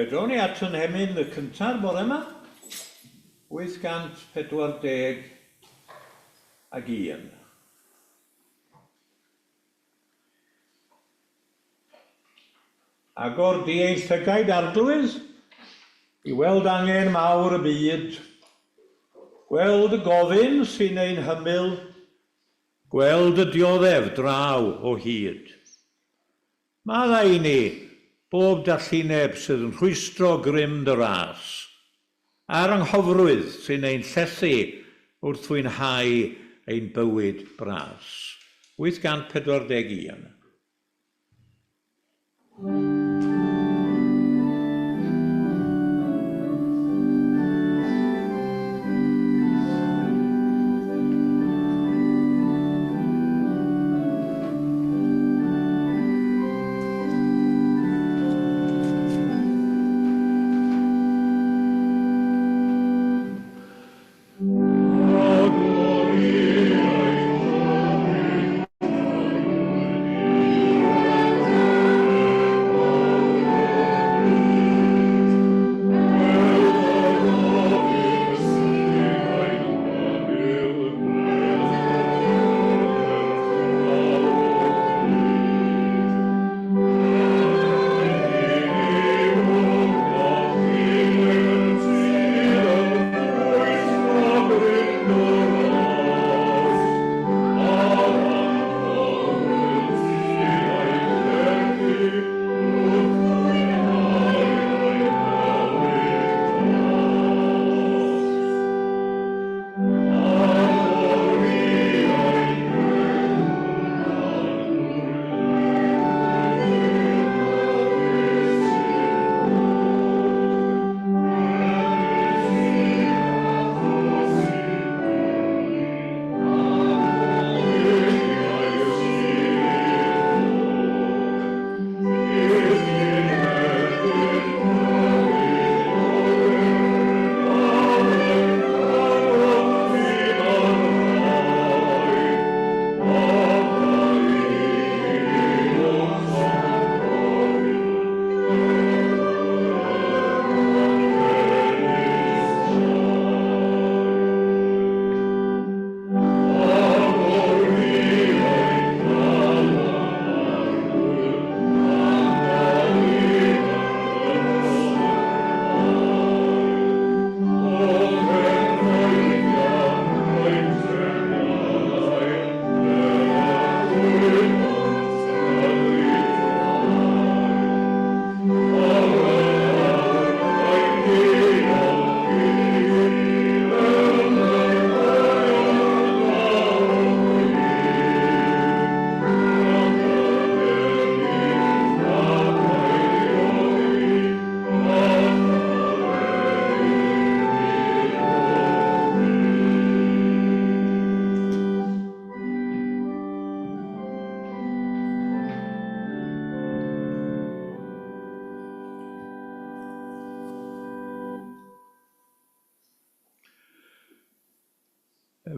drown ni at yn hemyn y cynta'r bore yma. 841. Agor di ein llygaid, Arglwydd, i weld angen mawr y byd, gweld y gofyn sy'n ein hymyl, gweld y dioddef draw o hyd. Maddau i ni bob dallineb sydd yn rhwystro grym dy ras, a'r anghofrwydd sy'n ein llethu wrth fwynhau ein bywyd bras. 841.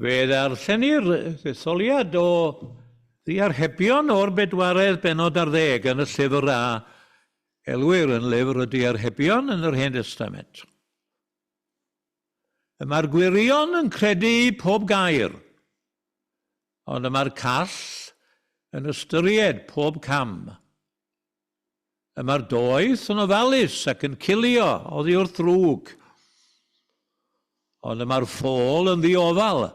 Fe ddarllenir ddetholiad o ddiarhebion o'r bedwaredd bennod ar ddeg yn y llyfr a elwir yn lyfr y diarhebion yn yr Hen Destament. Y mae'r gwirion yn credu pob gair, ond y mae'r call yn ystyried pob cam. Y mae'r doeth yn ofalus ac yn cilio oddi wrth ddrwg, ond y mae'r ffôl yn ddiofal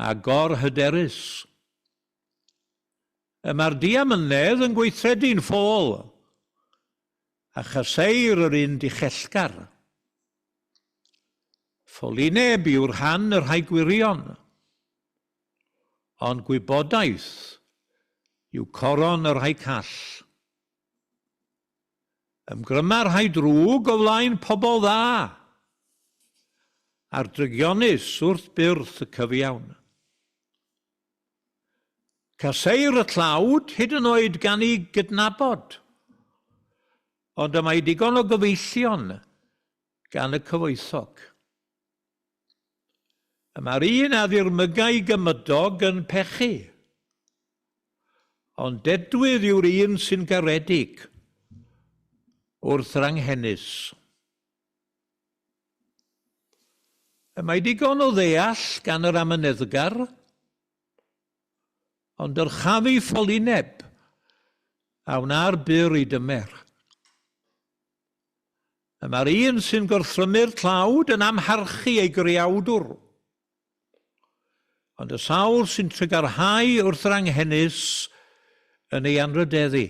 a gorhyderus. Y mae'r diamynedd yn gweithredu'n ffôl, a chaseir yr un dichellgar. Ffolineb yw rhan y rhai gwirion, ond gwybodaeth yw coron y rhai call. Ymgryma rhai drwg o flaen pobl dda, a'r drygionus wrth byrth y cyfiawn. Caseir y tlawd hyd yn oed gan ei gydnabod, ond y mae digon o gyfeillion gan y cyfoethog. Y mae'r un a ddirmygai gymydog yn pechu, ond dedwydd yw'r un sy'n garedig. wrth yr anghenus. Y mae digon o ddeall gan yr amyneddgar, ond dyrchafu ffolineb a wna'r byr i dymer. Y mae'r un sy'n gorthrymu'r tlawd yn amharchu ei greawdwr. Ond y sawl sy'n trugarhau wrth yr anghenus yn ei anrhydeddu.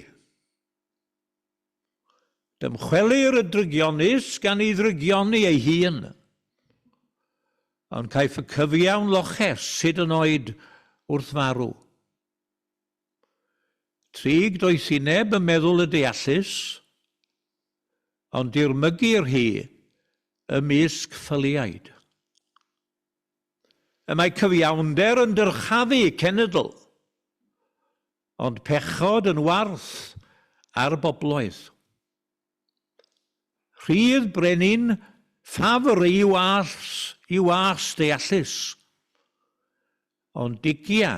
Dymchwelir y drygionus gan ei ddrygioni ei hun, ond caiff y cyfiawn loches hyd yn oed wrth farw. Trig doethineb ym meddwl y deallus, ond dirmygir hi ymysg ffyliaid. Y mae cyfiawnder yn dyrchafu cenedl, Ond pechod yn warth ar bobloedd. Rhydd brenin ffafr i'w as, i'w as deallus, ond digia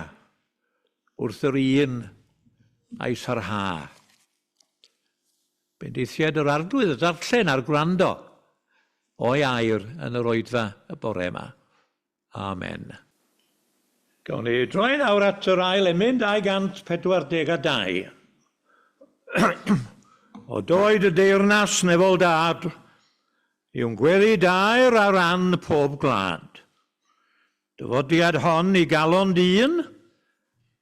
wrth yr un a'i sarha. Bendithied yr Arglwydd y darllen a'r gwrando o'i air yn yr oedfa y bore yma. Amen. Gawn ni droi nawr at yr ail emyn 242. O doed y deyrnas nefol dad, yw'n gweddi daer ar ran pob gwlad. Dyfodiad hon i galon dyn,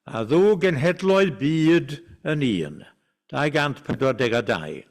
a ddu genhedloedd byd yn un. 242.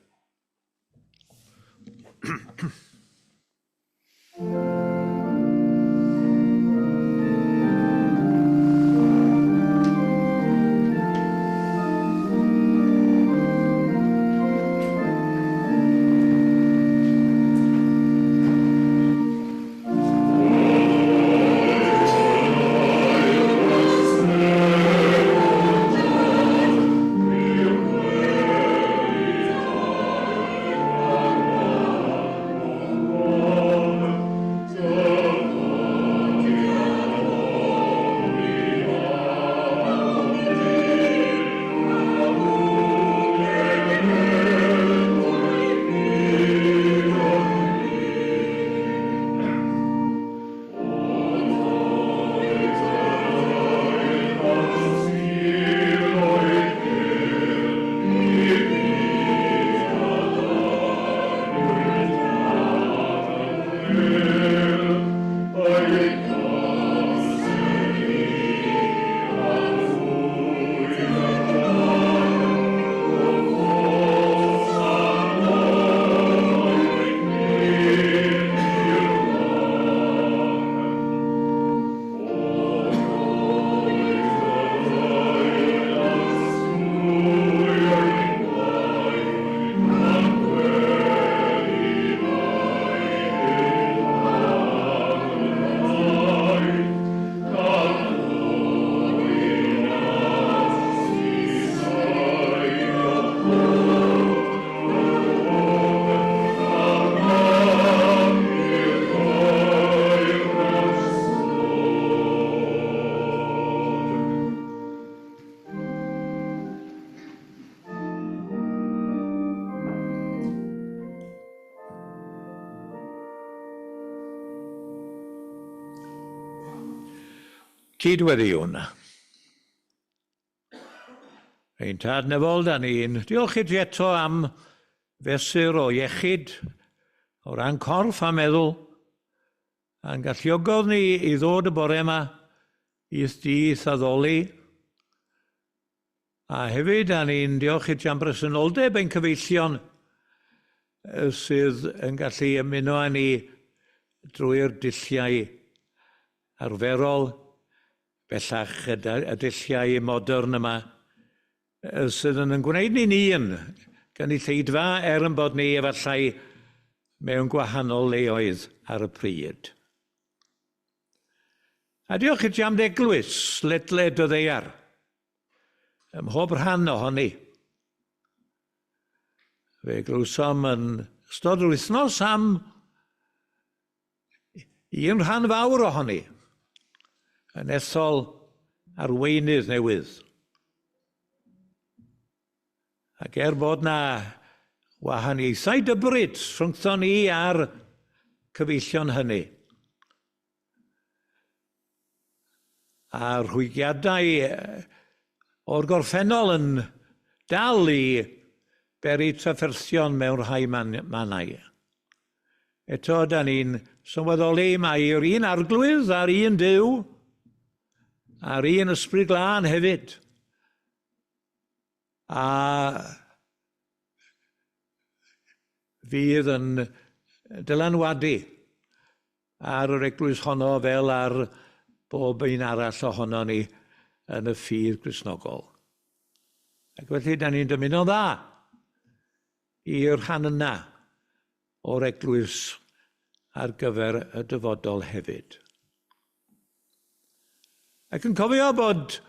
Cyd-weddïwn. Ein Tad nefol, da ni'n diolch i ti eto am fesur o iechyd, o ran corff a meddwl, a'n galluogodd ni i ddod y bore yma i'th di i'th addoli. A hefyd, da ni'n diolch i ti am bresenoldeb ein cyfeillion sydd yn gallu ymuno â ni drwy'r dulliau arferol Bellach, y dulliau modern yma sydd yn yn gwneud ni'n un gynulleidfa er yn bod ni efallai mewn gwahanol leoedd ar y pryd. A diolch i ti am d'eglwys ledled y ddaear, ym mhob rhan ohoni. Fe glywsom yn ystod yr wythnos am Un rhan fawr ohoni yn ethol arweinydd newydd. Ac er bod na wahaniaethau dybryd rhyngthon ni a'r cyfeillion hynny. A rhwygiadau o'r gorffennol yn dal i beri trafferthion mewn rhai man mannau. Eto, da ni'n sylweddoli mai'r un arglwydd a'r un Duw a'r un ysbryd glân hefyd. A fydd yn dylanwadu ar yr eglwys honno fel ar bob un arall ohono ni yn y ffydd Gristnogol. Ac felly, da ni'n dymuno dda i'r rhan yna o'r eglwys ar gyfer y dyfodol hefyd. Ac yn cofio bod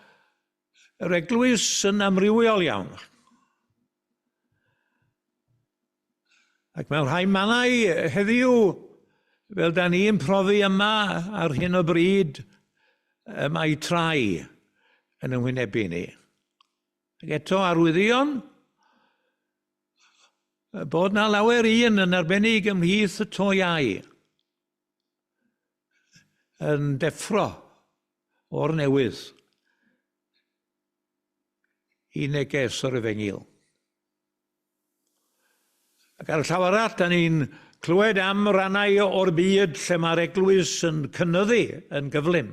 yr eglwys yn amrywiol iawn. Ac mewn rhai mannau heddiw, fel da ni'n profi yma ar hyn o bryd, mae trai yn ymwynebu ni. Ac eto arwyddion bod na lawer un yn arbennig ymhlith y to iau yn deffro o'r newydd i neges o'r efengyl. Ac ar y llaw arall, da ni'n clywed am rannau o'r byd lle mae'r eglwys yn cynyddu yn gyflym.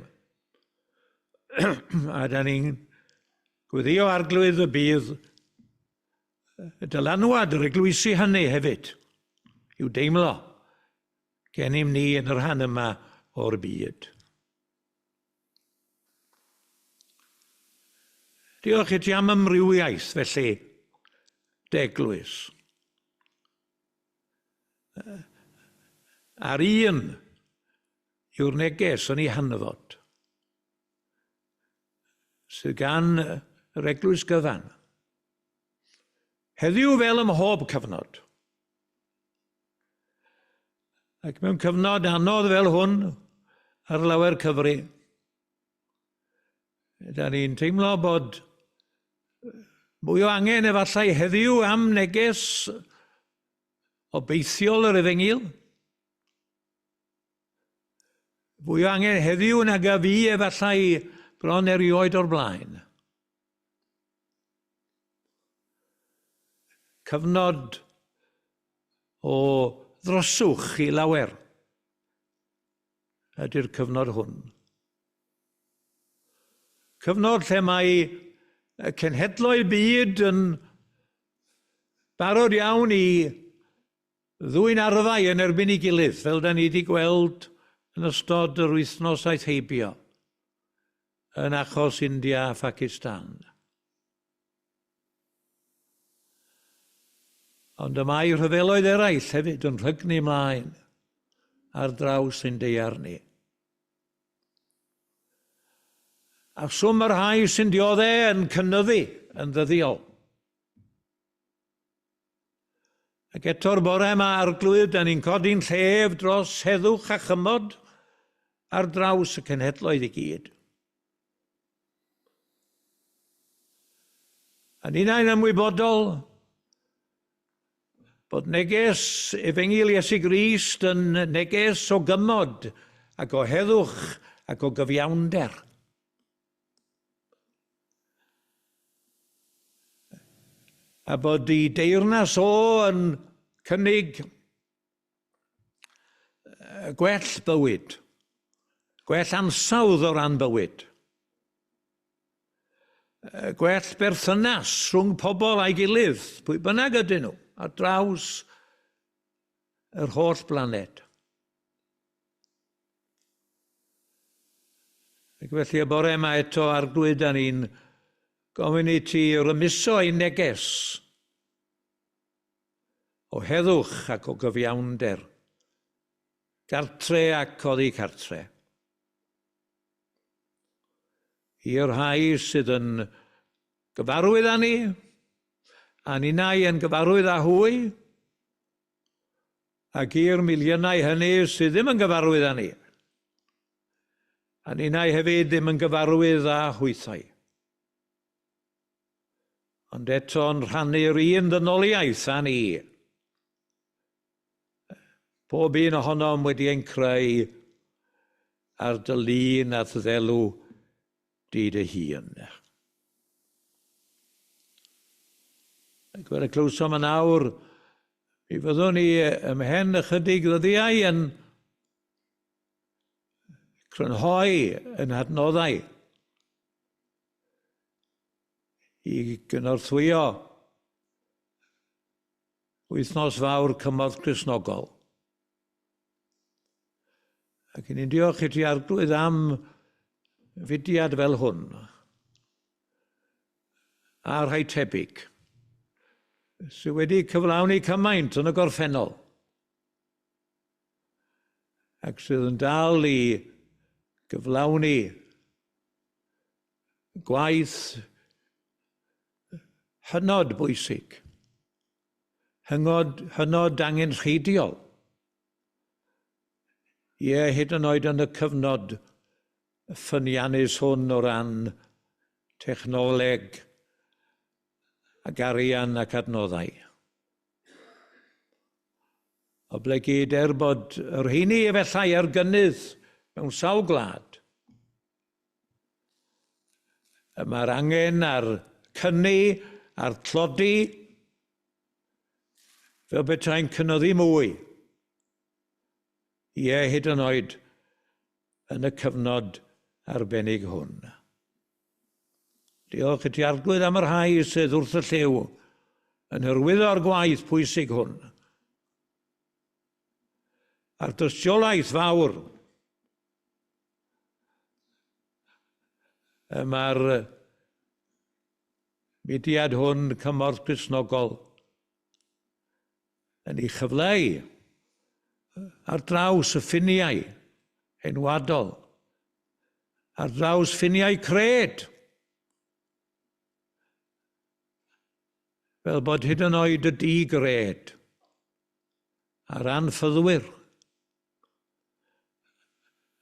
A da ni'n gweddio arglwydd y bydd y dylanwad yr eglwysi hynny hefyd i'w deimlo gennym ni yn y rhan yma o'r byd. Diolch i ti am amrywiaeth, felly, deglwys. A'r un yw'r neges yn ei hanfod sydd gan yr eglwys gyfan. Heddiw fel ym mhob cyfnod. Ac mewn cyfnod anodd fel hwn, ar lawer cyfri, da ni'n teimlo bod mwy o angen efallai heddiw am neges obeithiol yr efengyl. Fwy o angen heddiw nag a fi efallai bron erioed o'r blaen. Cyfnod o ddryswch i lawer ydy'r cyfnod hwn. Cyfnod lle mae cenhedloedd byd yn barod iawn i ddwyn arfau yn erbyn ei gilydd, fel da ni wedi gweld yn ystod yr wythnos aeth heibio yn achos India a Phakistan. Ond y mae rhyfeloedd eraill hefyd yn rhygnu mlaen ar draws ein daear ni. A swm y rhai sy'n diodde yn cynyddu yn ddyddiol. Ac eto'r bore yma, Arglwydd, da ni'n codi'n llef dros heddwch a chymod ar draws y cenhedloedd i gyd. A ninnau'n ymwybodol bod neges Efengyl Iesu Grist yn neges o gymod ac o heddwch ac o gyfiawnder. A bod i deyrnas o yn cynnig gwell bywyd, gwell ansawdd o ran bywyd, gwell berthynas rhwng pobl a'i gilydd, pwy bynnag ydyn nhw, ar draws yr holl blaned. Ac felly y bore yma eto, Arglwydd, da ni'n gofyn i ti rymuso ein neges o heddwch ac o gyfiawnder, gartre ac oddi cartre. I'r rhai sydd yn gyfarwydd â ni, a ninnau yn gyfarwydd â hwy, Ac i'r miliynau hynny sydd ddim yn gyfarwydd â ni, a ninnau hefyd ddim yn gyfarwydd â hwythau. Ond eto'n rhannu'r un ddynoliaeth â ni. Pob un ohonom wedi ein creu ar dy lun a'th ddelw di dy hun. Ac fel y clywsom yn awr, mi fyddwn ni ymhen ychydig ddyddiau yn crynhoi yn hadnoddau i gynorthwyo Wythnos Fawr Cymorth Cristnogol. Ac ni'n diolch i ti Arglwydd am fudiad fel hwn a rhai tebyg sydd wedi cyflawni cymaint yn y gorffennol ac sydd yn dal i gyflawni gwaith hynod bwysig, hynod, hynod angenrheidiol. Ie, hyd yn oed yn y cyfnod ffyniannus hwn o ran technoleg ac arian ac adnoddau. Oblegid er bod y rheini efallai ar gynnydd mewn sawl gwlad, Y mae'r angen a'r cyni a'r tlodi fel petai'n cynyddu mwy. Ie, hyd yn oed yn y cyfnod arbennig hwn. Diolch i ti Arglwydd am y rhai sydd wrth y llyw yn hyrwyddo'r gwaith pwysig hwn. A'r dystiolaeth fawr Y mae'r mudiad hwn, Cymorth Cristnogol, yn ei chyfleu ar draws y ffiniau enwadol, ar draws ffiniau cred, fel bod hyd yn oed y di-gred a'r anffyddwyr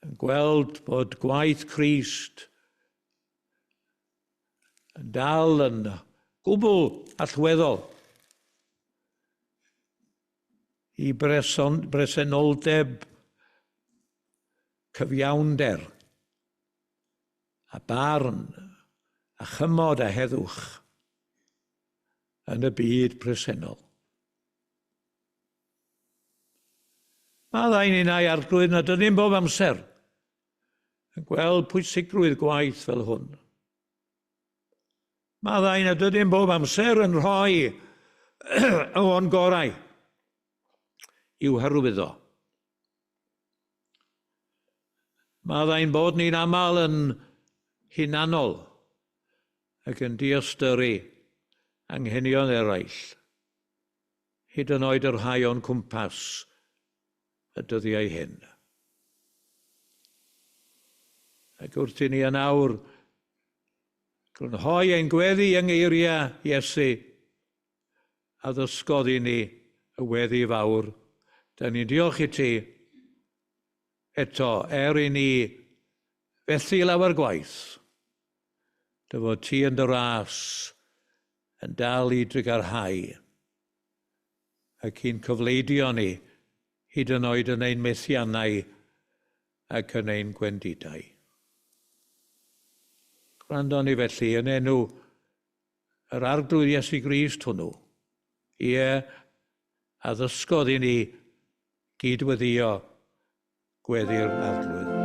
yn gweld bod gwaith Crist yn dal yn gwbl allweddol i bresenoldeb cyfiawnder a barn a chymod a heddwch yn y byd presennol. Maddau ninnau Arglwydd nad ydym bob amser yn gweld pwysigrwydd gwaith fel hwn. Maddau nad ydym bob amser yn rhoi o'n gorau i'w hyrwyddo. Maddau'n bod ni'n aml yn hunanol ac yn diystyru anghenion eraill, hyd yn oed y rhai o'n cwmpas y dyddiau hyn. Ac wrth i ni yn awr grynhoi ein gweddi yng ngeiriau Iesu, a ddysgodd i ni y weddi fawr, da ni'n diolch i ti eto, er i ni fethu lawer gwaith, dy fod ti yn dy ras yn dal i drugarhau ac i'n cyfleidio ni hyd yn oed yn ein methiannau ac yn ein gwendidau. Gwrando ni felly yn enw yr Arglwydd Iesu Grist hwnnw, ie, a ddysgodd i ni gyd-weddïo gweddi'r Arglwydd.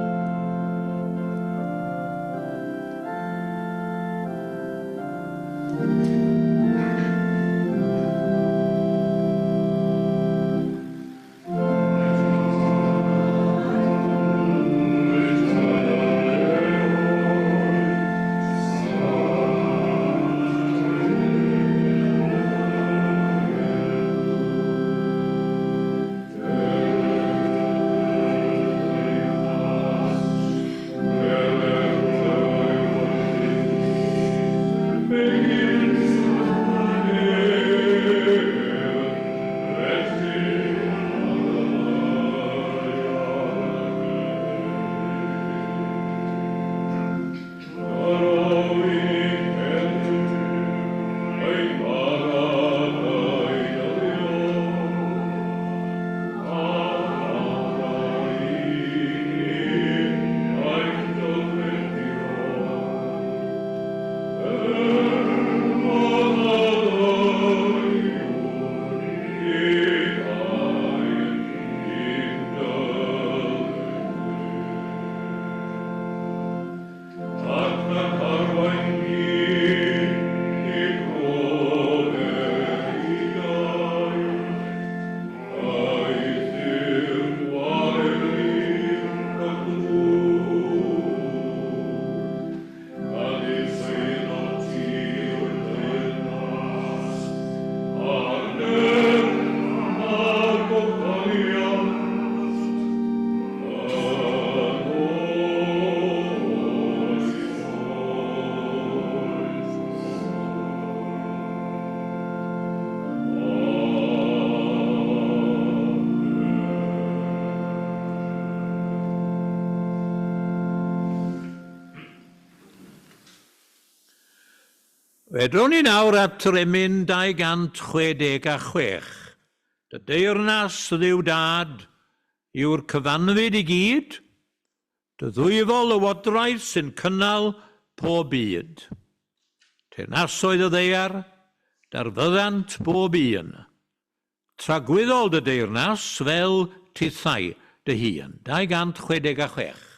Fe drown ni nawr at yr emyn 266. Dy deyrnas, Dduw Dad, yw'r cyfanfyd i gyd, dy ddwyfol lywodraeth sy'n cynnal pob byd. Teyrnasoedd y ddaear, darfyddant bob un. Tragwyddol dy deyrnas fel tithau dy hun. 266.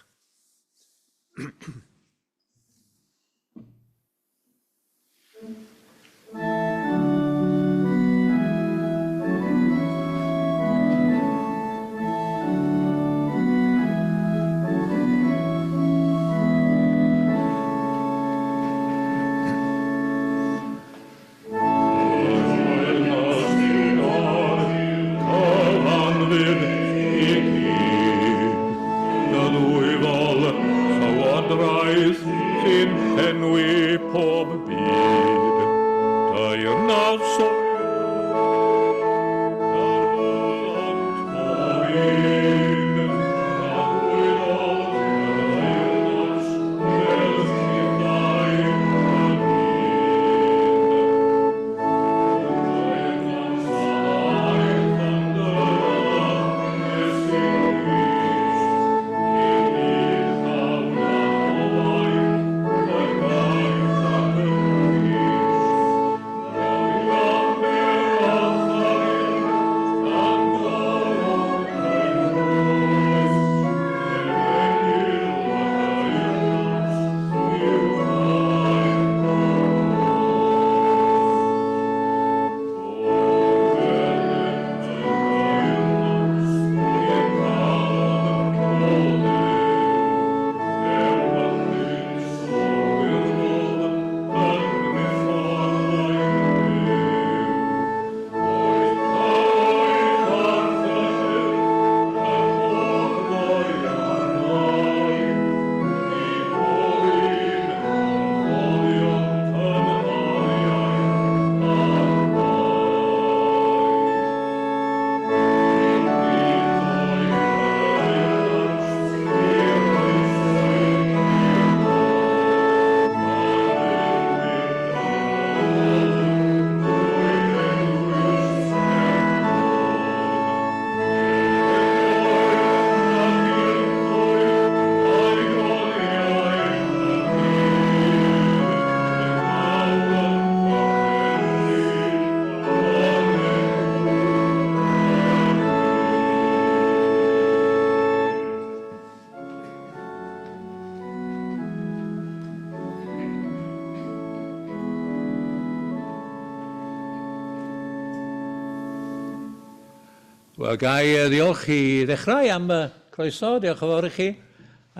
Wel, ga i ddiolch i ddechrau am y croeso, diolch yn fawr i chi,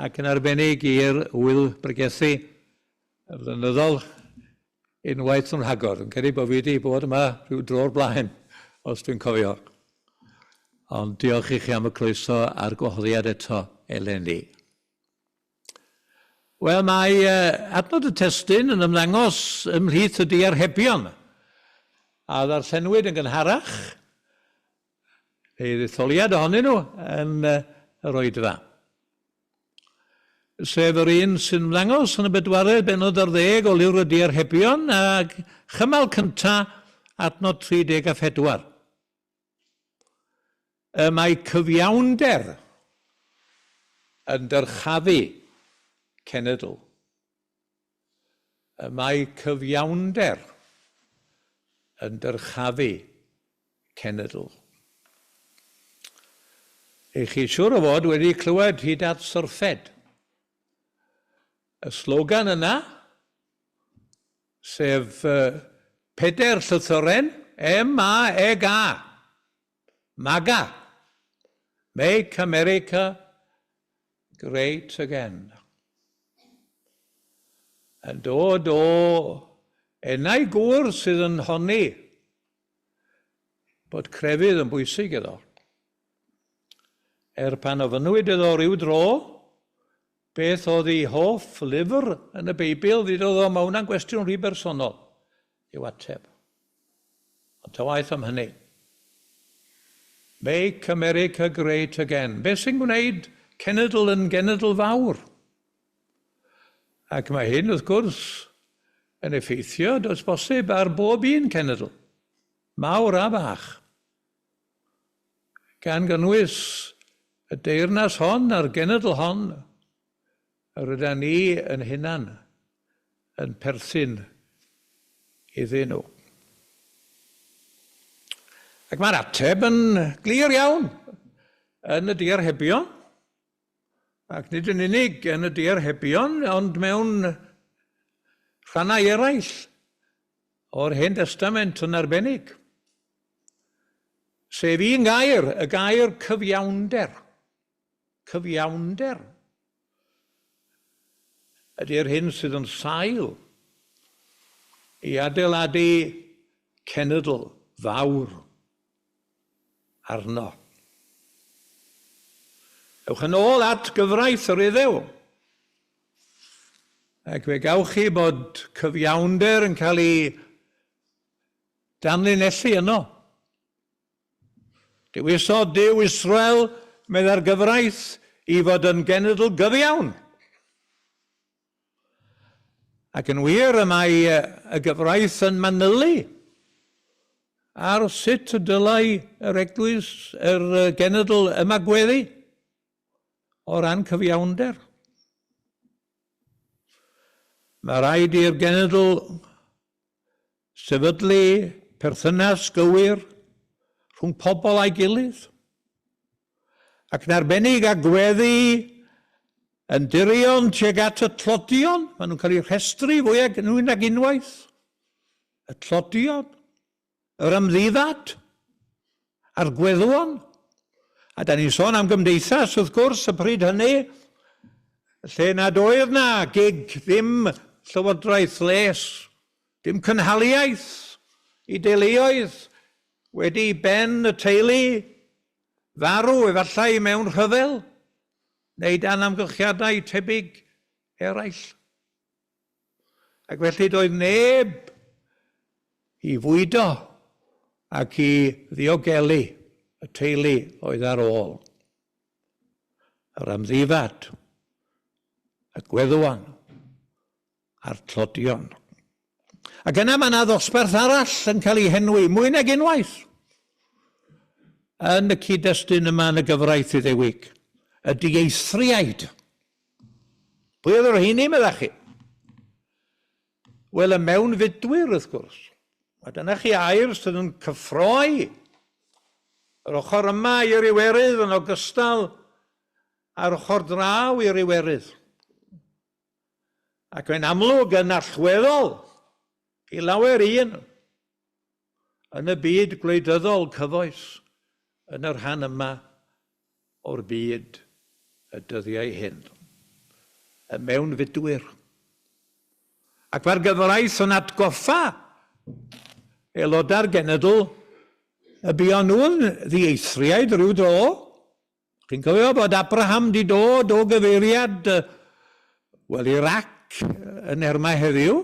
ac yn arbennig i'r wyl bregethu flynyddol unwaith yn rhagor. Dwi'n credu bod fi wedi bod yma rhyw dro'r blaen, os dwi'n cofio. Ond diolch i chi am y croeso a'r gwahoddiad eto eleni. Wel, mae adnod y testun yn ymddangos ymhlith y diarhebion a ddarllenwyd yn gynharach, neu ddetholiad ohonyn nhw yn yr oedfa. Sef yr un sy'n ymddangos yn y bedwaredd bennod ar ddeg o Lyfr y Diarhebion a chymal cyntaf adnod 34. Y mae cyfiawnder yn dyrchafu cenedl. Y mae cyfiawnder yn dyrchafu cenedl. Ych chi siŵr o fod wedi clywed hyd at syrffed. Y slogan yna, sef pedair llythyren, M-A-G-A, MAGA, Make America Great Again, yn dod o enau gŵr sydd yn honni bod crefydd yn bwysig iddo. Er pan ofynnwyd iddo ryw dro beth oedd ei hoff lyfr yn y Beibl, ddudodd o, mae hwnna'n gwestiwn rhy bersonol i'w ateb. Ond ta waeth am hynny. Make America Great Again. Beth sy'n gwneud cenedl yn genedl fawr? Ac mae hyn, wrth gwrs, yn effeithio, does bosib, ar bob un cenedl, mawr a bach, gan gynnwys y deyrnas hon a'r genedl hon yr yda ni yn hunan yn perthyn iddyn nhw. Ac mae'r ateb yn glir iawn yn y diarhebion. Ac nid yn unig yn y diarhebion, ond mewn rhannau eraill o'r Hen Destament yn arbennig. Sef un gair, y gair cyfiawnder. Cyfiawnder ydy'r hyn sydd yn sail i adeiladu cenedl fawr arno. Ewch yn ôl at gyfraith yr Iddew, ac fe gawch chi bod cyfiawnder yn cael ei danlinellu yno. Dewisodd Duw Israel, meddai'r gyfraith, i fod yn genedl gyfiawn. Ac yn wir, y mae y gyfraith yn manylu ar sut y dylai yr eglwys, yr genedl ymagweddu o ran cyfiawnder. Mae rhaid i'r genedl sefydlu perthynas gywir rhwng pobl a'i gilydd, ac yn arbennig a gweddi yn dirion tuag at y tlodion, maen nhw'n cael eu rhestru fwy ag nwy nag unwaith, y tlodion, yr ymddifad, a'r gweddwon. A da ni'n sôn am gymdeithas, wrth gwrs, y pryd hynny, lle nad oedd na gig, ddim llywodraeth les, dim cynhaliaeth i deuluoedd wedi i ben y teulu farw efallai mewn rhyfel neu dan amgylchiadau tebyg eraill. Ac felly doedd neb i fwydo ac i ddiogelu y teulu oedd ar ôl. Yr amddifad, y gweddwon a'r tlodion. Ac yna mae yna ddosbarth arall yn cael ei henwi mwy nag unwaith yn y cyd-destun yma yn y gyfraith Iddewig, y dieithriaid. Pwy oedd y rheini, meddach chi? Wel, y mewnfudwyr, wrth gwrs. A dyna chi air sydd yn cyffroi yr ochr yma i'r Iwerydd yn ogystal â'r ochr draw i'r Iwerydd. Ac mae'n amlwg yn allweddol i lawer un yn y byd gwleidyddol cyfoes yn y rhan yma o'r byd y dyddiau hyn. Y mewnfudwyr. Ac mae'r gyfraith yn atgoffa aelodau'r genedl y buon nhw'n ddieithriaid rhyw dro. Chi'n cofio bod Abraham 'di dod o gyfeiriad, wel, Iraq yn nermau heddiw?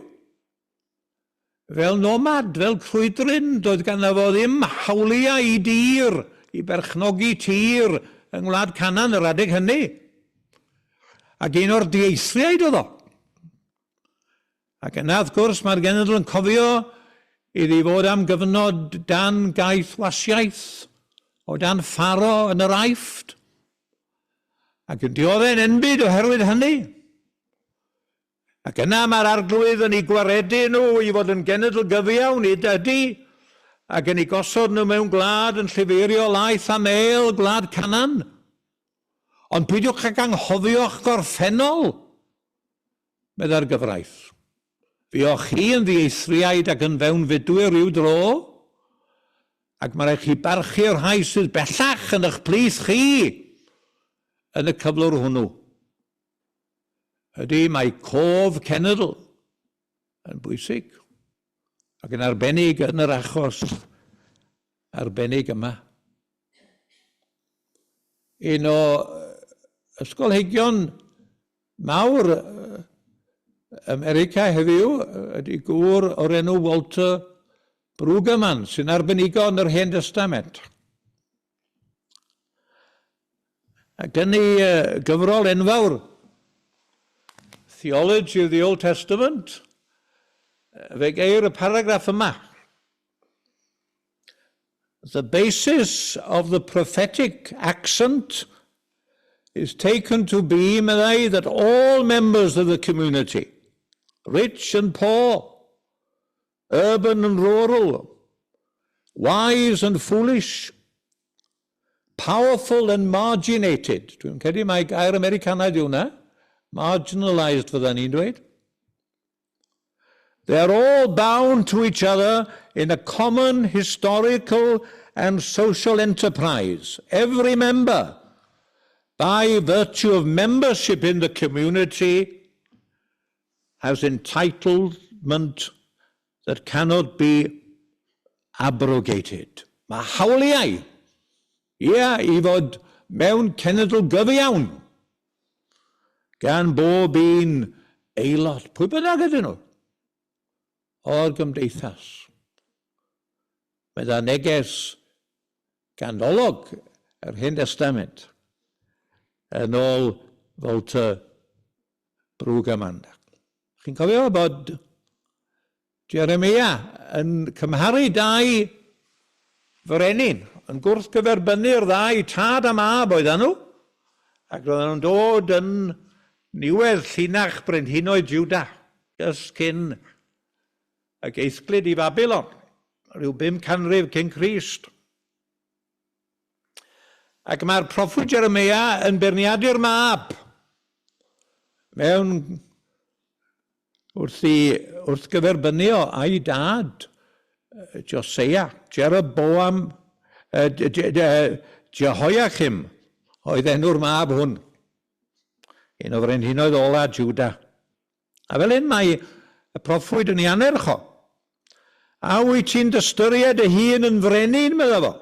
Fel nomad, fel crwydryn, doedd ganddo fo ddim hawliau i dir, i berchnogi tir yng ngwlad Canaan yr adeg hynny. Ac un o'r dieithriaid oedd o. Ac yna, wrth gwrs, mae'r genedl yn cofio iddi fod am gyfnod dan gaethwasiaeth, o dan Pharo yn yr Aifft, ac yn diodde'n enbyd oherwydd hynny. Ac yna mae'r Arglwydd yn eu gwaredu nhw i fod yn genedl gyfiawn, i ydy, ac yn eu gosod nhw mewn gwlad yn llifeirio laeth a mêl, gwlad Canaan. Ond peidiwch ag anghofio'ch gorffennol. Meddai'r gyfraith. Fuoch chi yn ddieithriaid ac yn fewnfudwyr ryw dro, ac mae rhaid chi barchu'r rhai sydd bellach yn eich plith chi yn y cyflwr hwnnw. Ydy, mae cof cenedl yn bwysig, ac yn arbennig yn yr achos arbennig yma. Un o ysgolheigion mawr America heddiw ydy gŵr o'r enw Walter Brueggemann, sy'n arbenigo yn yr Hen Destament. Ac yn ei gyfrol enfawr, Theology of the Old Testament, Fe geir y paragraff yma. The basis of the prophetic accent is taken to be, meddai, that all members of the community, rich and poor, urban and rural, wise and foolish, powerful and marginated. Dwi'n credu mai gair Americanaidd yw hwnna. Marginalised fydda ni'n dweud. They are all bound to each other in a common historical and social enterprise. Every member, by virtue of membership in the community, has entitlement that cannot be abrogated. Mae hawliau, ia, i fod mewn cenedl gyfiawn gan bob un aelod, pwy bynnag ydyn nhw, o'r gymdeithas. Mae dda neges ganolog yr Hen Destament yn ôl Walter Brueggemann. Chi'n cofio bod Jeremia yn cymharu dau frenin, yn gwrthgyferbynnu'r ddau, tad a mab oedden nhw, ac roedden nhw'n dod yn niwedd llinach brenhinoedd Juda, jyst cyn y geithglyd i Fabilon, rhyw bum canrif cyn Crist. Ac mae'r proffwyd Jeremia yn beirniadu'r mab mewn wrth, i, wrth gyferbynnu a'i dad, Joseia, Jeroboam, Jehoiachim oedd enw'r mab hwn, un o frenhinoedd ola Juda. A fel hyn mae y proffwyd yn ei anerch o. A wyt ti'n dystyried dy hun yn frenin, medda fo?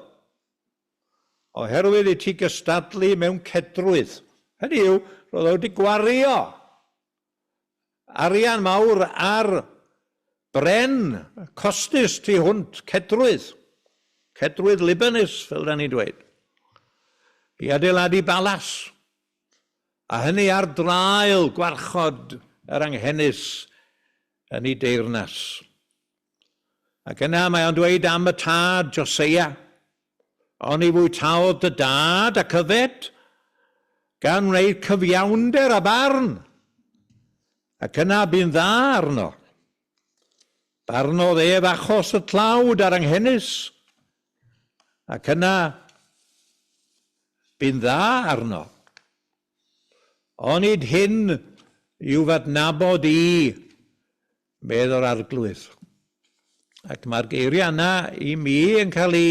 Oherwydd i ti gystadlu mewn cedrwydd. Hynny yw, roedd o wedi gwario arian mawr ar bren costus tu hwnt, cedrwydd. Cedrwydd Libanus, fel da ni'n dweud. I adeiladu balas. A hynny ar draul gwarchod yr anghenus yn ei deyrnas. Ac yna mae o'n dweud am y tad, Joseia, Oni fwytaodd dy dad ac yfed, gan wneud cyfiawnder a barn, ac yna bu'n dda arno. Barnodd ef achos y tlawd a'r anghenus, ac yna bu'n dda arno. Onid hyn yw f'adnabod i, medd yr Arglwydd. Ac mae'r geiriau yna i mi yn cael eu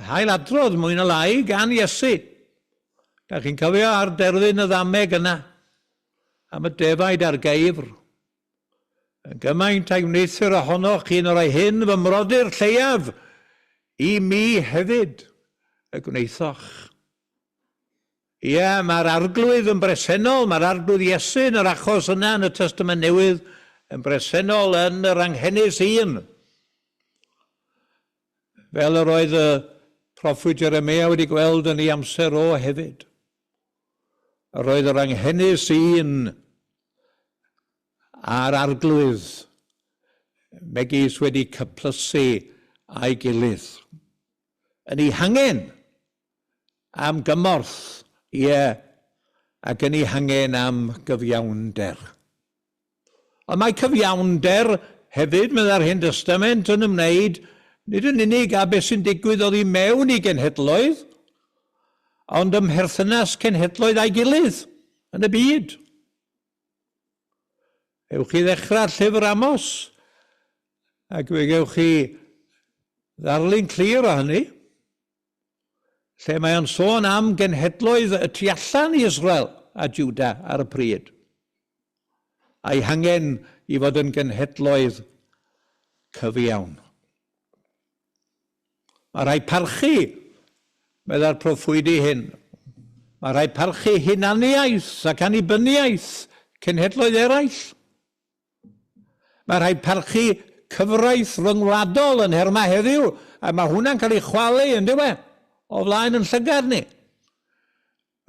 hailadrodd mwy na lai gan Iesu. Da chi'n cofio ar derfyn y ddameg yna, am y defaid a'r geifr. Yn gymaint a'i wneuthur ohonoch un o'r rhai hyn, fy mrodyr lleiaf, i mi hefyd y gwnaethoch. Ie, mae'r Arglwydd yn bresennol, mae'r Arglwydd Iesu yn yr achos yna yn y Testament Newydd yn bresennol yn yr anghenus un. Fel yr oedd y proffwyd Jeremia wedi gweld yn ei amser o hefyd. Yr oedd yr anghenus un a'r Arglwydd megis wedi cyplysu â'i gilydd. Yn ei hangen am gymorth, ie, ac yn ei hangen am gyfiawnder. Ond mae cyfiawnder hefyd, meddai'r Hen Destament, yn ymwneud nid yn unig â beth sy'n digwydd oddi mewn i genhedloedd, ond ym mherthynas cenhedloedd â'i gilydd yn y byd. Ewch chi ddechrau llyfr Amos, ac fe gewch chi ddarlun clir o hynny, lle mae o'n sôn am genhedloedd y tu allan i Israel a Juda ar y pryd, a'i hangen i fod yn genhedloedd cyfiawn. Mae rhaid parchu, meddai'r proffwydi hyn, mae rhaid parchu hunaniaeth ac annibyniaeth cenhedloedd eraill. Mae rhaid parchu cyfraith ryngwladol yn nhermau heddiw, a mae hwnna'n cael ei chwalu, yn dyw e, o flaen yn llygad ni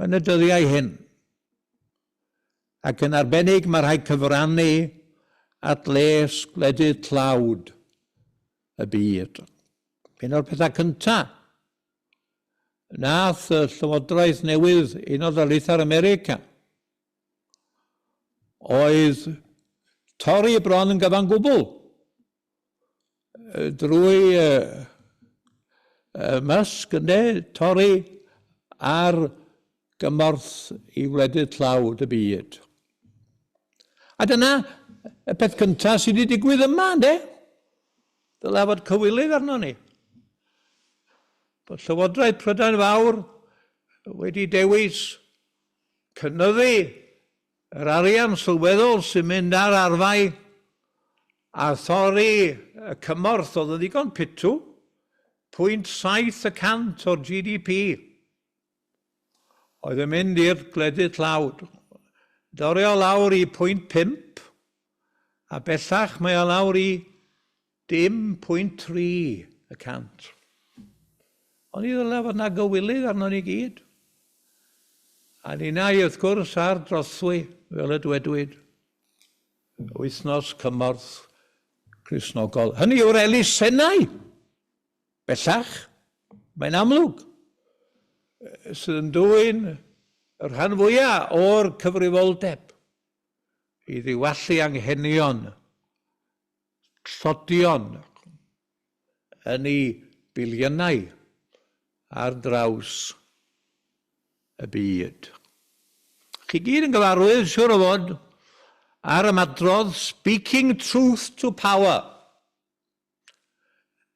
yn y dyddiau hyn. Ac yn arbennig mae rhaid cyfrannu at les gwledydd tlawd y byd. Un o'r pethau cyntaf nath y llywodraeth newydd Unol Daleithiau'r America oedd torri bron yn gyfan gwbl drwy Musk, ynde, torri ar gymorth i wledydd tlawd y byd. A dyna y peth cyntaf sydd wedi digwydd yma, ynde? Dylai fod cywilydd arno ni. Bod Llywodraeth Prydain Fawr wedi dewis cynyddu yr arian sylweddol sy'n mynd ar arfau a thorri y cymorth oedd yn ddigon pitw, 0.7 y cant o'r GDP oedd yn mynd i'r gwledydd tlawd. Dorri o lawr i 0.5 a bellach mae o lawr i Dim 0.3 y cant. Oni ddylai fod 'na gywilydd arnon ni gyd? A ninnau, wrth gwrs, ar drothwy, fel y dwedwyd, Wythnos Cymorth Cristnogol. Hynny yw'r elusennau, bellach, mae'n amlwg, sydd yn dwyn y rhan fwyaf o'r cyfrifoldeb i ddiwallu anghenion tlodion yn eu biliynau ar draws y byd. Chi gyd yn gyfarwydd, siwr o fod, â'r ymadrodd 'speaking truth to power'.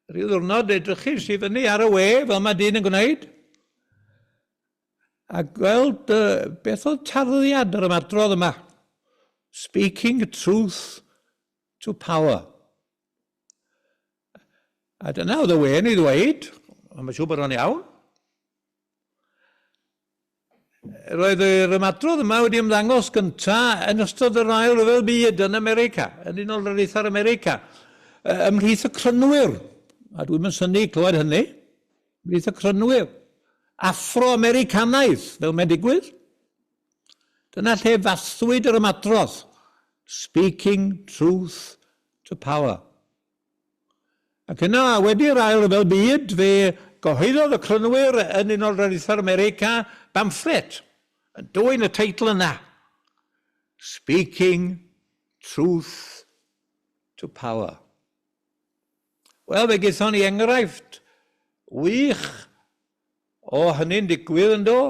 Rhyw ddiwrnod edrychais i fyny ar y we, fel mae dyn yn gwneud, a gweld beth oedd tarddiad yr ymadrodd yma. Speaking truth to power. A dyna oedd y we'n ei ddweud, ond mae'n siŵr bod o'n iawn. Roedd yr ymadrodd yma wedi ymddangos gyntaf yn ystod yr Ail Ryfel Byd yn America, yn Unol Daleithiau'r America, ymhlith y Crynwyr, a dwi'm yn synnu clywed hynny, ymhlith y Crynwyr, Affro-Americanaidd, fel mae'n digwydd. Dyna lle fathwyd yr ymadrodd, speaking truth to power. Ac yna, wedi'r Ail Ryfel Byd, fe gyhoeddodd y Crynwyr yn Unol Daleithiau'r America bamfflet yn dwyn y teitl yna, Speaking Truth to Power. Wel, fe gaethon ni enghraifft wych o hynny'n digwydd, yndo,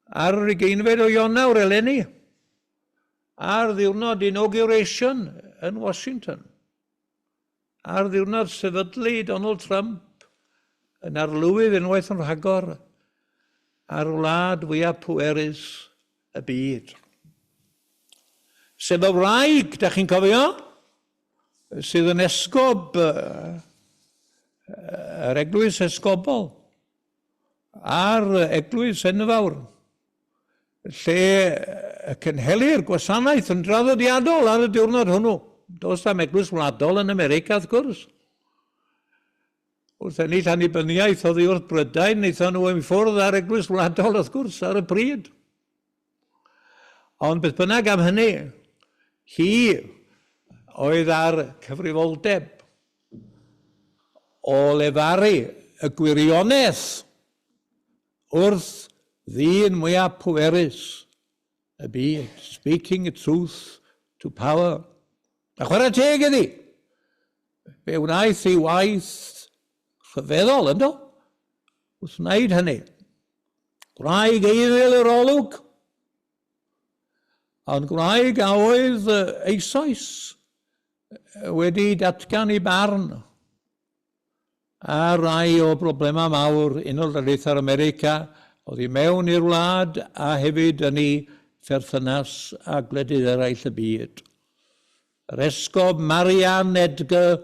ar yr ugeinfed o Ionawr eleni, ar ddiwrnod inauguration yn Washington, ar ddiwrnod sefydlu Donald Trump yn arlywydd unwaith yn rhagor ar wlad fwyaf pwerus y byd. Sef y wraig, da chi'n cofio, sydd yn esgob yr eglwys esgobol a'r eglwys enfawr lle y cynhelir gwasanaeth yn draddodiadol ar y diwrnod hwnnw. Does am eglwys wladol yn America, wrth gwrs. Wrth ennill annibyniaeth oddi wrth Brydain, wnaethon nhw i ffwrdd ar eglwys wladol, wrth gwrs, ar y pryd. Ond beth bynnag am hynny, hi oedd ar cyfrifoldeb o lefaru y gwirionedd wrth ddyn mwyaf pwerus y byd, speaking truth to power. A chwarae teg iddi, fe wnaeth ei waith rhyfeddol, ynddo? Wrth wneud hynny. Gwraig eiddil yr olwg, ond gwraig a oedd eisoes wedi datgan ei barn ar rai o broblemau mawr Unol Daleithiau'r America oddi mewn i'r wlad a hefyd yn ei pherthynas â gwledydd eraill y byd. Yr esgob Marianne Edgar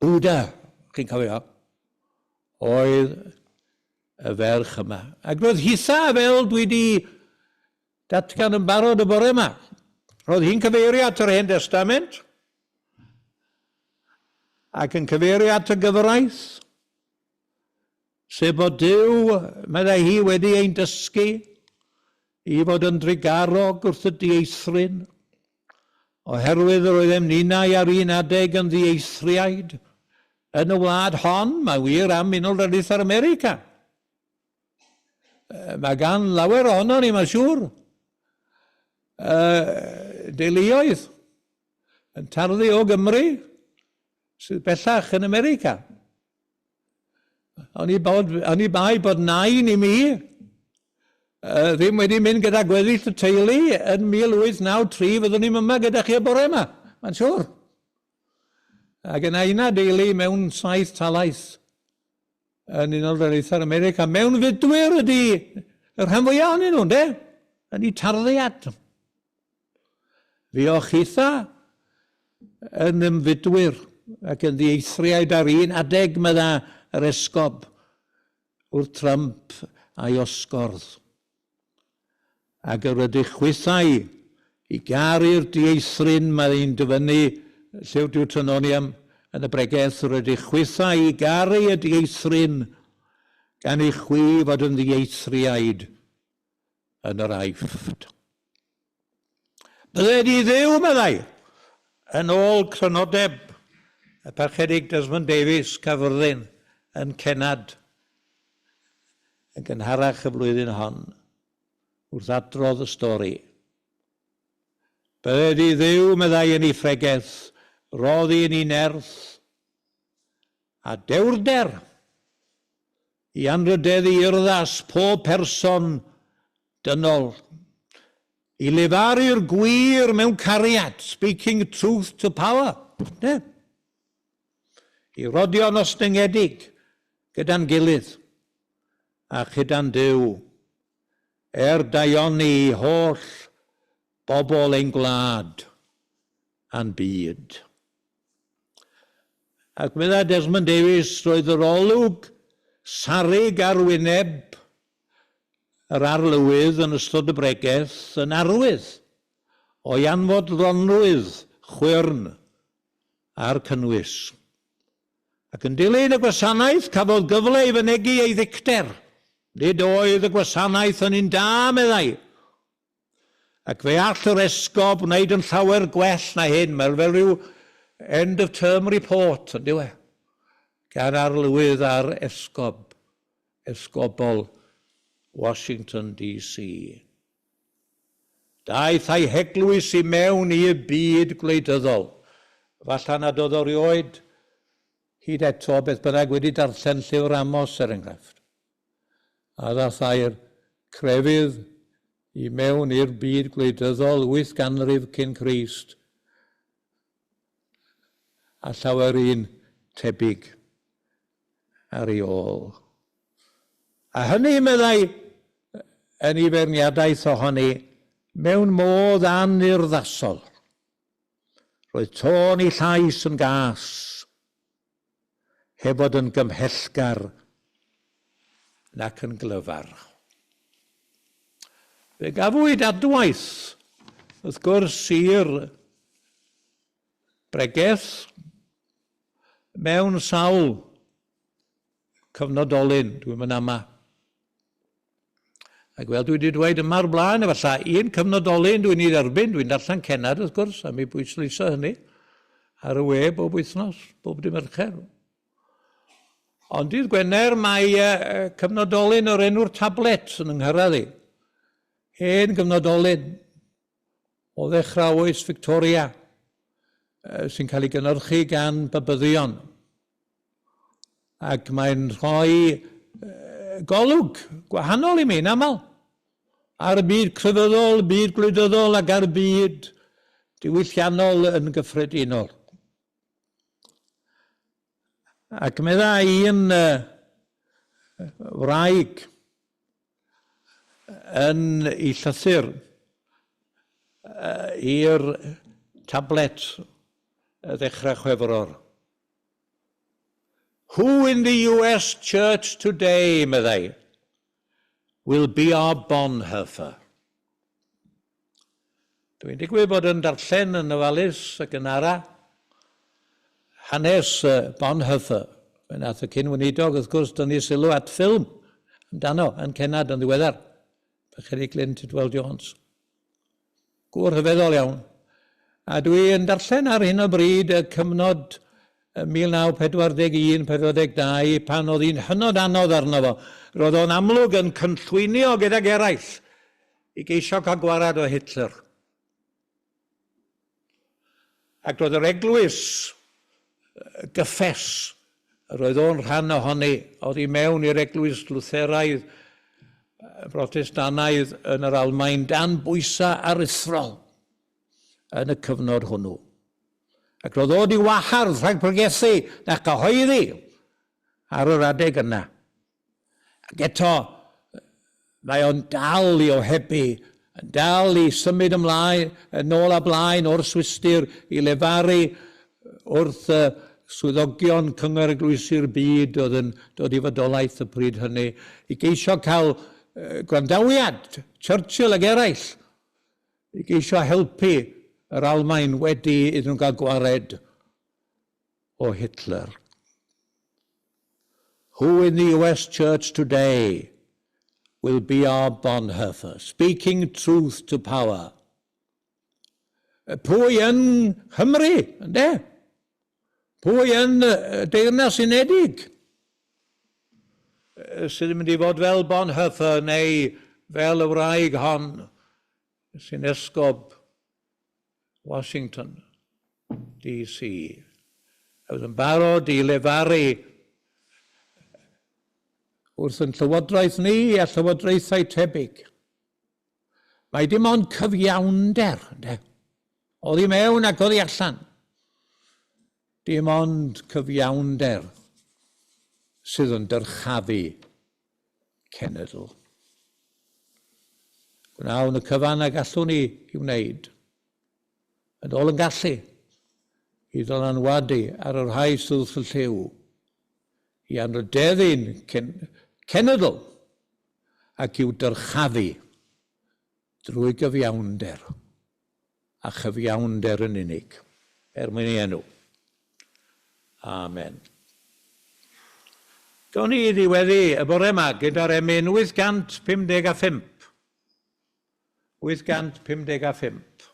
Buda, chi'n cofio, oedd y ferch yma. Ac roedd hitha, fel dwi wedi datgan yn barod y bore yma, roedd hi'n cyfeirio at yr Hen Destament ac yn cyfeirio at y gyfraith, sef bod Duw, meddai hi, wedi ein dysgu i fod yn drugarog wrth y dieithryn. Oherwydd yr oeddem ninnau ar un adeg yn ddieithriaid yn y wlad hon, mae wir am Unol Daleithiau America. Mae gan lawer ohono ni, mae'n siŵr, deuluoedd yn tarddu o Gymru sydd bellach yn America. Oni, bod, oni bai bod nain i mi ddim wedi mynd gyda gweddill y teulu yn 1893, fyddwn ni'n yma gyda chi y bore yma, mae'n siŵr. Ac yna una deulu mewn saith talaith yn Unol Daleithiau America, mewn fudwyr ydy y rhan fwyaf ohonyn nhw, de? Yn eu tarddiad. Fuoch chitha yn ymfudwyr ac yn ddieithriaid ar un adeg, medda yr esgob wrth Trump a'i osgordd. Ac yr ydych chwithau i garu'r dieithryn, mae hi'n dyfynnu Llyfr Deuteronomium yn y bregeth, yr ydych chwithau i garu y dieithryn, gan i chwi fod yn ddieithriaid yn yr Aifft. Bydded i Dduw, meddai, yn ôl crynodeb y Parchedig Desmond Davies, Caerfyrddin, yn Cennad, yn gynharach y flwyddyn hon, wrth adrodd y stori. Bydded i Dduw, meddai yn ei phregeth, roddi i ni nerth a dewrder i anrhydeddu urddas pob person dynol, i lefaru'r gwir mewn cariad, speaking truth to power, ne? I rodio'n ostyngedig gyda'n gilydd a chyda'n Duw, er daioni i holl bobl ein gwlad a'n byd. Ac meddai Desmond Davies, roedd yr olwg sarrug ar wyneb yr arlywydd yn ystod y bregeth yn arwydd o'i anfodlonrwydd chwyrn â'r cynnwys. Ac yn dilyn y gwasanaeth, cafodd gyfle i fynegi ei ddicter. Nid oedd y gwasanaeth yn un da, meddai. Ac fe all yr esgob wneud yn llawer gwell na hyn. Mae fel rhyw end of term report, yn dyw e? Gan arlywydd a'r esgob, esgobol Washington DC. Daeth a'i heglwys i mewn i'r byd gwleidyddol. Falla nad oedd o rioed hyd eto, beth bynnag, wedi darllen llyfr Amos, er enghraifft. A ddathai'r crefydd i mewn i'r byd gwleidyddol wyth ganrif cyn Crist, a llawer un tebyg ar ei ôl. A hynny, meddai, yn ei feirniadaeth ohoni, mewn modd anurddasol. Roedd tôn ei llais yn gas, heb fod yn gymhellgar nac yn glyfar. Fe gafwyd adwaith, wrth gwrs, i'r bregeth mewn sawl cyfnodolyn, dwi'm yn ama. Ac fel dwi wedi dweud yma o'r blaen, efallai un cyfnodolyn dwi'n ei dderbyn, dwi'n darllen cennad wrth gwrs, a mi bwysleisio hynny ar y we bob wythnos, bob dim Mercher. Ond dydd Gwener mae cyfnodolyn o'r enw'r tablet yn yng nghyrraedd i. Hen gyfnodolyn o ddechrau oes Victoria sy'n cael ei gynhyrchu gan babyddion. Ac mae'n rhoi golwg gwahanol i mi, yn aml, ar y byd crefyddol, y byd gwleidyddol ac ar y byd diwylliannol yn gyffredinol. Ac meddai un wraig yn ei llythyr i'r tablet ddechrau Chwefror, Who in the US Church today, meddai, will be our Bonhoeffer? Dwi'n digwydd bod yn darllen yn ofalus ac yn ara hanes Bonhoeffer. Fe nath y cyn-weinidog, wrth gwrs, dynnu sylw at ffilm amdano yn Cennad yn ddiweddar. Parchedig Glyn Tudwal Jones. Gŵr rhyfeddol iawn. A dwi yn darllen ar hyn o bryd y cyfnod 1941-42 pan oedd hi'n hynod anodd arno fo. Roedd o'n amlwg yn cynllwynio gydag eraill i geisio cael gwarad o Hitler. Ac roedd yr eglwys gyffes, yr oedd o'n rhan ohoni, oedd i mewn i'r eglwys Lutheraidd Brotestanaidd yn yr Almaen dan bwysau aruthrol yn y cyfnod hwnnw. Ac roedd o 'di wahardd rhag pregethu na chyhoeddi ar yr adeg yna. Ac eto, mae o'n dal i ohebu, yn dal i symud ymlaen, yn ôl a blaen o'r Swistir i lefaru wrth y swyddogion Cyngor Eglwysi'r Byd oedd yn dod i fodolaeth y pryd hynny, i geisio cael gwrandawiad Churchill ac eraill, i geisio helpu yr Almaen wedi iddyn nhw gael gwared o Hitler. Who in the US Church today will be our Bonhoeffer, speaking truth to power? Pwy yn Nghymru, yndê? Pwy yn Deyrnas Unedig sydd yn mynd i fod fel Bonhoeffer neu fel y wraig hon sy'n esgob Washington, DC. Oedd yn barod i lefaru wrth yn llywodraeth ni a llywodraethau tebyg. Mae dim ond cyfiawnder, ynde? Oddi mewn ac oddi allan. Dim ond cyfiawnder sydd yn dyrchafu cenedl. Gwnawn y cyfan a gallwn ni i wneud, yn ôl yn gallu, i ddylanwadu ar y rhai sydd wrth y llyw, i anrhydeddu'n cenedl ac i'w dyrchafu drwy gyfiawnder, a chyfiawnder yn unig, er mwyn ei enw. Amen. Gawn ni ddiweddu y bore yma gyda'r emyn 855. 855.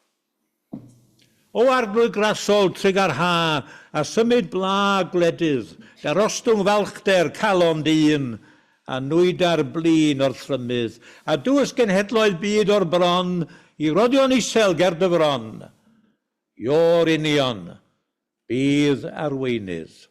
O Arglwydd grasol, trugar ha, a symud bla gwledydd, darostwng falchder calon dyn, a nwydar blin o'r thrymydd, a dwys genhedloedd byd o'r bron, i rodio'n isel ger dy fron. Iôr union, bydd arweinydd.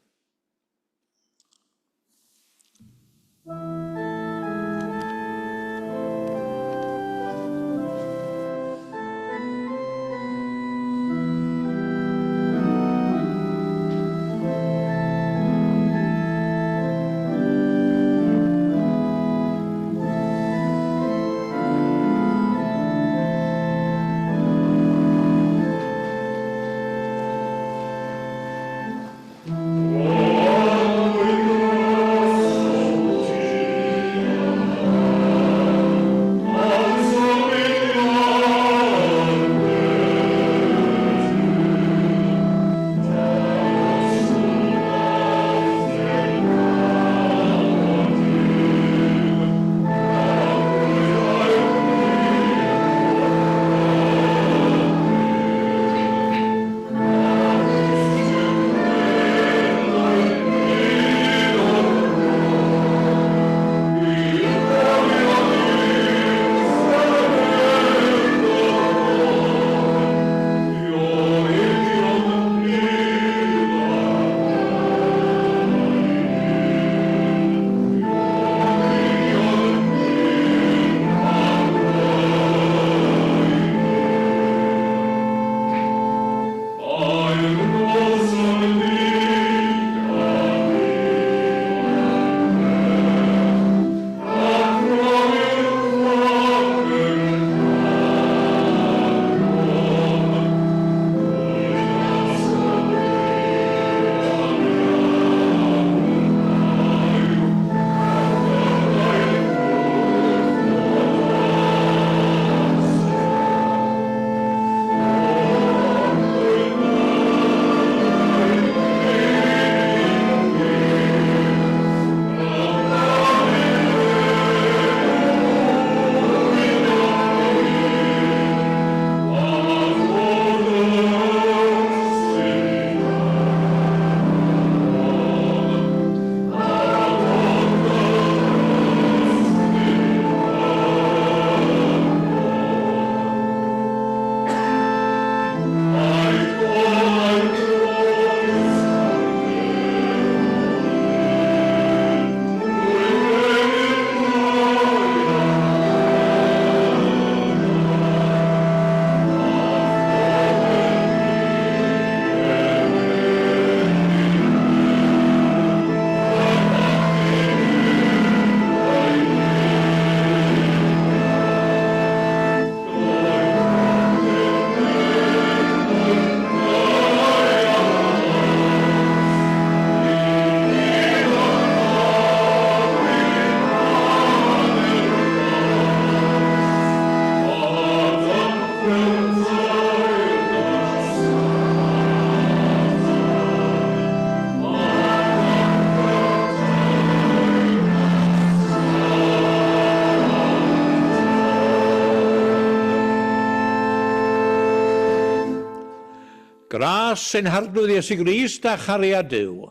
Gras ein Harglwydd Iesu Grist a chariad Duw,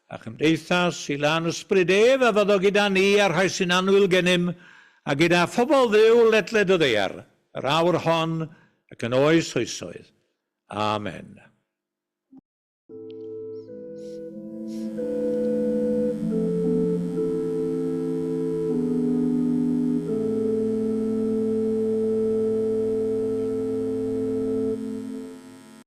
a chymdeithas i lan ysbryd ef a fyddo gyda ni a'r rhai sy'n annwyl gennym, a gyda phobl Dduw ledled y ddaear, yr awr hon ac yn oes oesoedd. Amen.